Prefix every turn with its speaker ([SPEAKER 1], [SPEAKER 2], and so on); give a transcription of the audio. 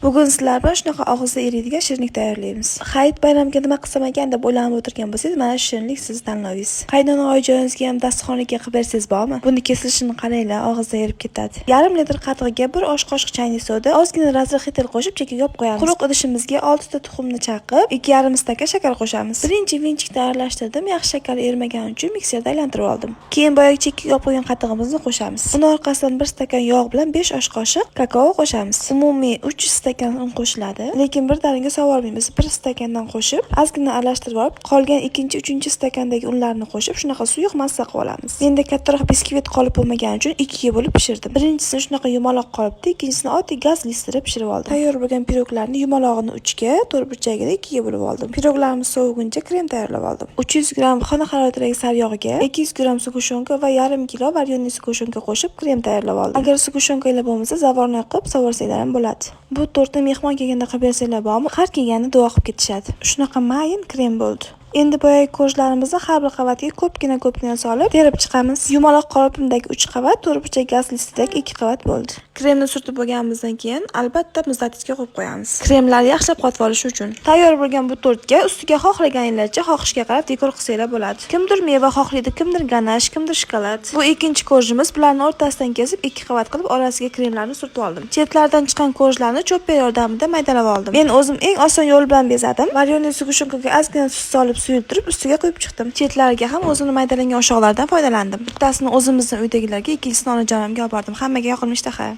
[SPEAKER 1] Bugun sizlar bilan shunaqa og'izda eriydigan shirinlik tayyorlaymiz. Hayit bayramiga nima qilsam ekan deb o'ylanib o'tirgan bo'lsangiz, mana shu shirinlik sizni tanlovingiz. Qaynona oyijoningizga ham dasturxonga qilib bersangiz bormi? Buni kesilishini qaranglar, og'izda erib ketadi. Yarim litr qatig'iga bir osh qoshiq chayli soda, ozgina разрыхлитель qo'shib chekkaga olib qo'yamiz. Quruq idishimizga 6 ta tuxumni chaqib, 2,5 stakan shakar qo'shamiz. Birinchi венчик tayyorlashtirdim, yaxshi shakar erimagani uchun mikserda aylantirib oldim. Keyin boyagi chekkaga olib qo'ygan qatig'imizni qo'shamiz. Uni orqasidan 1 stakan yog' bilan 5 osh qoshiq kakao qo'shamiz. Umumiy 300 stakan un qo'shiladi, lekin birdaniga sovolmaymiz. 1 stakandan qo'shib, ozgina aralashtirib olib, qolgan ikkinchi, uchinchi stakandagi unlarni qo'shib, shunaqa suyuq massa qilib olamiz. Menda kattaroq biskvit qolib bo'lmagani uchun ikkiga bo'lib pishirdim. Birinchisini shunaqa yumaloq qolibdi, ikkinchisini oddiy gaz listida pishirib oldim. Tayyor bo'lgan piroglarni yumalog'ini uchga, to'rtburchagini ikkiga bo'lib oldim. Piroglarimiz soviguncha krem tayyorlab oldim. 300 gramm xona haroratidagi saryog'ga 200 gramm сгущёнка va yarim kilo варёный сгущёнка qo'shib krem tayyorlab oldim. Agar сгущёнка lar bo'lmasa, заварной qilib sovursanglar ham bo'ladi. Bu tortni mehmon kelganda qilib bersanglar bormi, har kelganda duo qilib ketishadi. Shunaqa mayin krem bo'ldi. Endi boyagi korjlarimizni har bir qavatga ko'pgina ko'pgina solib terib chiqamiz. Yumaloq qolipimdagi 3 qavat, to'rtburchak gaz listidagi 2 qavat bo'ldi. Kremni surtib bo'lganimizdan keyin albatta muzlatgichga qo'yib qo'yamiz. Kremlar yaxshilab qotib olishi uchun. Tayyor bo'lgan bu tortga ustiga xohlaganinglarcha, xohishga qarab dekor qilsanglar bo'ladi. Kimdir meva xohlaydi, kimdir ganash, kimdir shokolad. Bu ikkinchi korjimiz. Bularni o'rtasidan kesib 2 qavat qilib orasiga kremlarni surtib oldim. Chetlardan chiqqan korjlarni chopper yordamida maydalab oldim. Men o'zim eng oson yo'l bilan bezadim. Варёный сгущёнка ga ozgina sut solib suyultirib ustiga quyib chiqdim. Chetlariga ham o'zimni maydalangan ushoqlardan foydalandim. Bittasini o'zimizni uydagilarga, ikkinchisini onajonimga olib bordim. Hammaga yoqimli ishtaha.